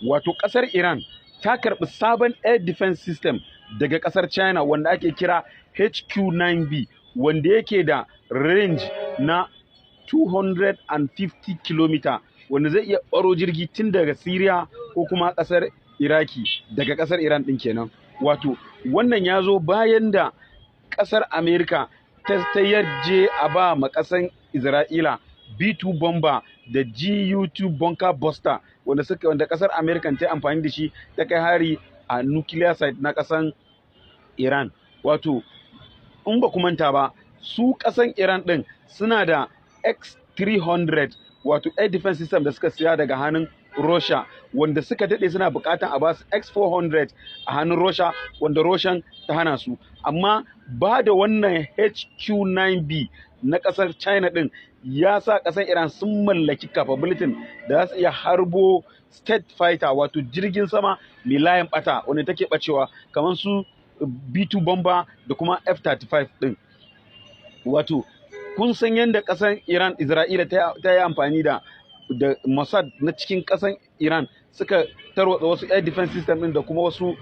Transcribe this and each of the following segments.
Wato ƙasar Iran ta karɓi sabon air defense system daga ƙasar China wanda ake kira HQ-9B, wanda yake da range na 250 km, wanda zai iya ɓaro jirgi tun daga Syria ko kuma ƙasar Iraki, daga ƙasar Iran ɗin kenan. Wato wannan ya zo bayan da ƙasar America ta yarje a ba ma ƙasar Isra'ila B2 bomber da GU2 bunker buster, wanda ƙasar America ta yi amfani da shi ta kai hari a nuclear site na ƙasar Iran. Wato in ba ku manta ba, su ƙasan Iran ɗin suna da S-300, wato air defense system da suka siya daga hannun Russia, wanda suka daɗe suna buƙatan a basu S-400 a hannun Russia, wanda Russian ta hana su. Amma ba da wannan HQ-9B na ƙasar China ɗin ya sa ƙasar Iran sun mallaki capability da za su iya harbo stealth fighter, wato jirgin sama mai layin ɓata wanda take ɓacewa, kamar su B2 bomber da kuma F-35 ɗin. Wato kun san yadda ƙasar Iran, Isra'ila ta yi amfani da Mossad na cikin ƙasar Iran suka tarwatsa wasu air defense system ɗin da kuma wasu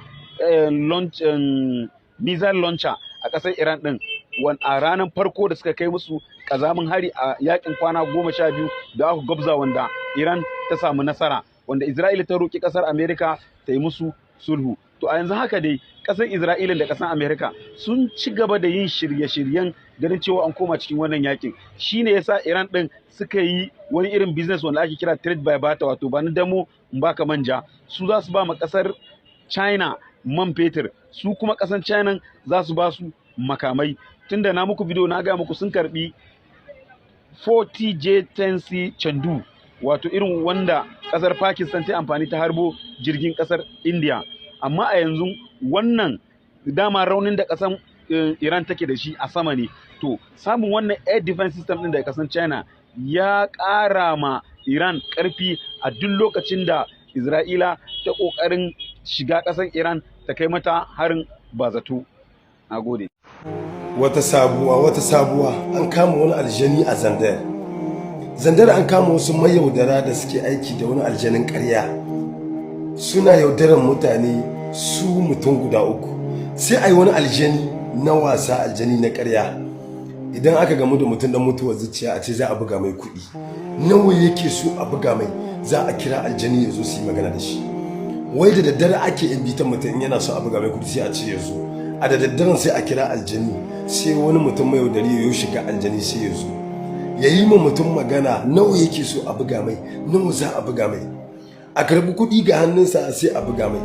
launch missile launcher a ƙasar Iran ɗin a ranar farko da suka kai musu ƙazamin hari a yakin kwana 12 da aka gwabza, wanda Iran ta samu nasara, wanda Isra'ila ta roƙi ƙasar Amerika ta yi musu sulhu. To a yanzu haka dai ƙasar Isra'ila da ƙasar Amerika sun ci gaba da yin shirye-shiryen ganin cewa an koma cikin wannan yakin. Shine yasa Iran din suka yi wani irin business wanda ake kira trade by barter, wato ba ni damo in baka manja. Su za su ba ma ƙasar China man fetur, su kuma ƙasar China za su ba su makamai. Tunda na muku video na gaya muku sun karbi 40J10C Chengdu, wato irin wanda ƙasar Pakistan ta amfani ta harbo jirgin ƙasar India. Amma a yanzu wannan dama raunin da ƙasar Iran take da shi a sama ne. To samun wannan air defense system ɗin daga ƙasar China ya ƙara ma Iran ƙarfi a duk lokacin da Isra'ila ta ƙoƙarin shiga ƙasar Iran ta kai mata harin bazato. Na gode. Wata sabuwa, wata sabuwa, an kama wani aljani a Zandar. Zandar an kama wasu mayaudara da suke aiki da wani aljanin ƙarya, suna yaudaran mutane. Su mutum guda uku, sai a yi wani aljani na wasa, aljani na ƙarya. Idan aka gamu da mutum dan mutuwar zuciya, a ce za a buga mai kuɗi, nawa yake so a buga mai, za a kira aljani ya zo su yi magana da shi. Wai da daddare ake invitan mutum, in yana so a buga mai kuɗi sai a ce ya zo a da daddaren. Sai a kira aljani, sai wani mutum mai yaudari ya shiga aljani, sai ya zo ya yi ma mutum magana, nawa yake so a buga mai, nawa za a buga mai, a karbi kuɗi ga hannunsa, sai a buga mai.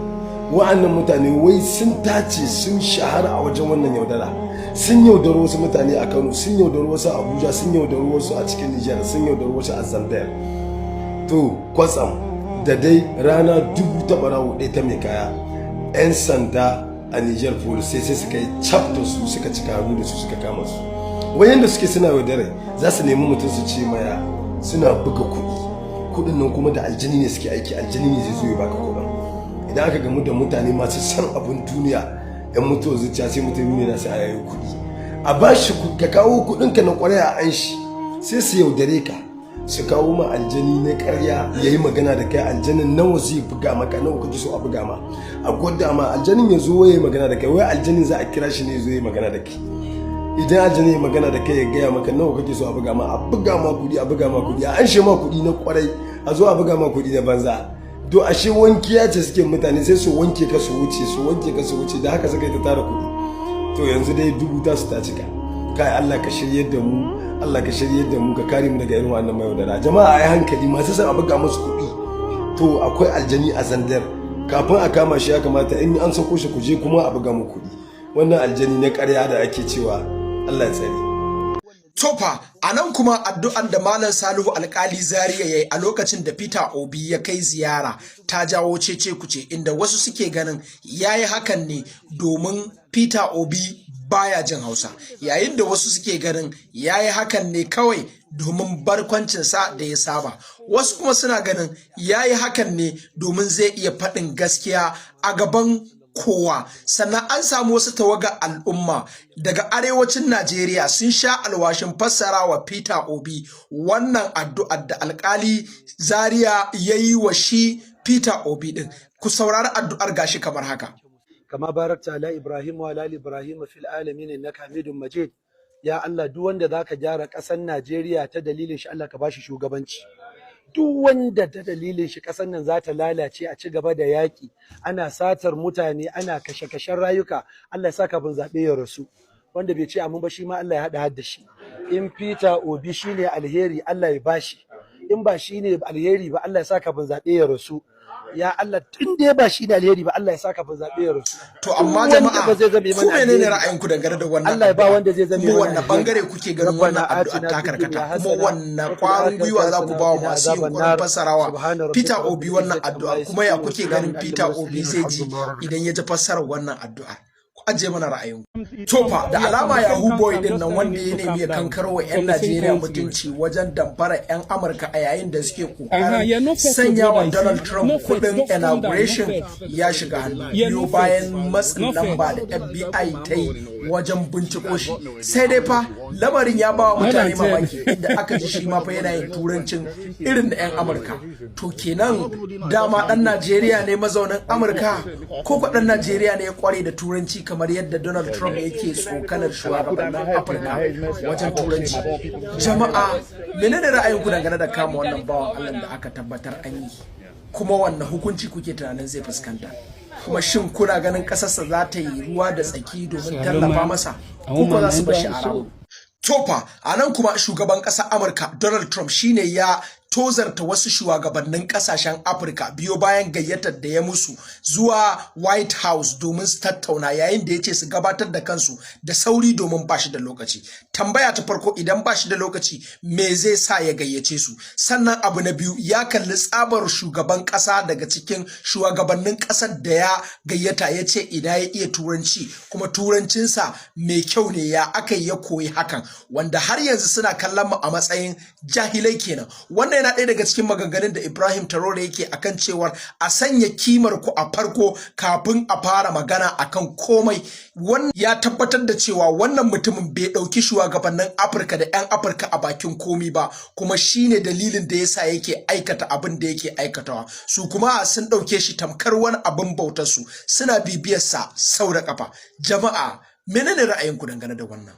Wa'annan mutane wai sun tace, sun shahara a wajen wannan yaudara. Sun yaudari wasu mutane a Kano, sun yaudari wasu a Abuja, sun yaudari wasu a cikin Nijar, sun yaudari wasu a Zandar. To kwatsam da dai rana dubu ta barawo ɗaya ta mai kaya, 'yan sanda a Nijar, police, sai suka yi cap da su, suka cika hannu da su, suka kama su. Wayan da suke suna yaudare, za su nemi mutum su ce maya suna buga kuɗi, kuɗin nan kuma da aljani ne suke aiki, aljani ne zai zo ya baka kuɗin. Idan aka gamu da mutane masu san abun duniya, yan mutuwa zuciya, sai mutum ne na sai a yayi kuɗi a ba shi, ka kawo kuɗinka na ƙwarai a an shi, sai su yaudare ka, su kawo ma aljani na ƙarya ya yi magana da kai. Aljanin nawa zai buga maka, nawa kake so a buga ma, a gwada ma aljanin ya zo ya yi magana da kai. Wai aljanin za a kira shi ne ya zo ya yi magana da kai. Idan aljanin ya magana da kai, ya gaya maka nawa kake so a buga ma, a buga ma kuɗi, a buga ma kuɗi, a anshe ma kuɗi na ƙwarai, a zo a buga ma kuɗi na banza. To ashe wankiya ce suke mutane, sai su wanke ka su wuce, su wanke ka su wuce. Da haka suka yi ta tara kuɗi. To yanzu dai dubu ta su ta cika. Kai, Allah ka shiryar da mu, Allah ka shiryar da mu, ka kare mu daga irin wannan mayaudara. Jama'a, ai hankali masu son a buga musu kuɗi. To akwai aljani a Zandar, kafin a kama shi ya kamata in an sako shi ku je kuma a buga mu kuɗi. Wannan aljani na ƙarya da ake cewa, Allah ya tsare. Tofa, a nan kuma addu'an da Malam Salihu Alkali Zaria ya yi a lokacin da Peter Obi ya kai ziyara ta jawo cece kuce, inda wasu suke ganin ya yi hakan ne domin Peter Obi baya jin Hausa, yayin da wasu suke ganin ya yi hakan ne kawai domin barkwancinsa da ya saba. Wasu kuma suna ganin ya yi hakan ne domin zai iya faɗin gaskiya a gaban kowa. Sannan an samu wasu tawaga al'umma daga arewacin Najeriya sun sha alwashin fassara wa Peter Obi wannan addu'ar da Alkali Zaria ya yi wa shi. Peter Obi din. Ku saurari addu'ar, gashi kamar haka. كما باركت على إبراهيم وعلى آل إبراهيم في العالمين إنك حميد مجيد. Ya Allah, duk wanda zaka gyara ƙasar Najeriya ta dalilin shi, Allah ka bashi shugabanci. Duk wanda ta dalilin shi ƙasar nan za ta lalace, a ci gaba da yaƙi, ana satar mutane, ana kashe-kashen rayuka, Allah ya sa kafin zaɓe ya rasu. Wanda bai ce amin ba, shi ma Allah ya haɗa hadda shi. In Peter Obi shine alheri, Allah ya bashi. In ba shine alheri ba, Allah ya sa kafin zaɓe ya rasu. Ya Allah, tun da ba shi ne alheri ba, Allah ya sa kafin zaɓe ya rasu. To amma Duk wanda jama'a, ba zai zame ku mana menene alheri ba, ra'ayinku dangane da wannan Allah ya ba addu'a? Wanda zai zame Kuma mana wanne alheri. bangare kuke ganin wannan ربنا addu'a آتنا ta في الدنيا karkata? Kuma حسنة wanne وفي kwarin الآخرة gwiwa za ku حسنة ba wa وقنا masu عذاب yunkurin النار. fassarawa سبحان ربك Peter رب Obi wannan العزة addu'a? عما Kuma ya يصفون kuke وسلام ganin على Peter Obi المرسلين zai ji والحمد لله رب idan ya ji fassarar wannan addu'a? Ku ajiye mana ra'ayinku. To fa, da alama Yahoo Boy din nan wanda ya nemi ya kankaro wa 'yan Najeriya mutunci wajen damfara 'yan Amurka a yayin da suke kokarin sanya wa Donald Trump kudin inauguration ya shiga hannu, biyo bayan matsin lamba da FBI ta yi wajen binciko shi. Sai dai fa lamarin ya ba wa mutane mamaki, inda aka ji shi ma fa yana yin turancin irin da 'yan Amurka. To kenan dama dan Najeriya ne mazaunin Amurka, ko ko dan Najeriya ne ya kware da turanci kamar yadda Donald Trump yake tsokanar shugabannin Afirka wajen turanci? Jama'a, menene ra'ayinku dangane da kama wannan bawan Allah da aka tabbatar an yi? Kuma wannan hukunci kuke tunanin zai fuskanta? Kuma shin kuna ganin ƙasarsa za ta yi ruwa da tsaki domin tallafa masa, ko ko za su bar shi a ramu? To fa, a nan kuma shugaban ƙasar Amurka Donald Trump shine ya tozarta wasu shugabannin ƙasashen Afirka biyo bayan gayyatar da ya musu zuwa White House domin su tattauna, yayin da ya ce su gabatar da kansu da sauri domin ba shi da lokaci. Tambaya ta farko, idan ba shi da lokaci, me zai sa ya gayyace su? Sannan abu na biyu, ya kalli tsabar shugaban ƙasa daga cikin shugabannin ƙasar da ya gayyata, ya ce ina ya iya turanci, kuma turancinsa mai kyau ne, ya aka yi ya koyi hakan, wanda har yanzu suna kallon mu a matsayin jahilai kenan. Wannan yana ɗaya daga cikin maganganun da Ibrahim Traore yake akan cewar a sanya kimar ku a farko kafin a fara magana akan komai. Wannan ya tabbatar da cewa wannan mutumin bai ɗauki shugabannin Afirka da 'yan Afirka a bakin komi ba, kuma shine dalilin da yasa yake aikata abin da yake aikatawa. Su kuma sun ɗauke shi tamkar wani abin bautar su, suna bibiyarsa sau da kafa. Jama'a, menene ra'ayinku dangane da wannan?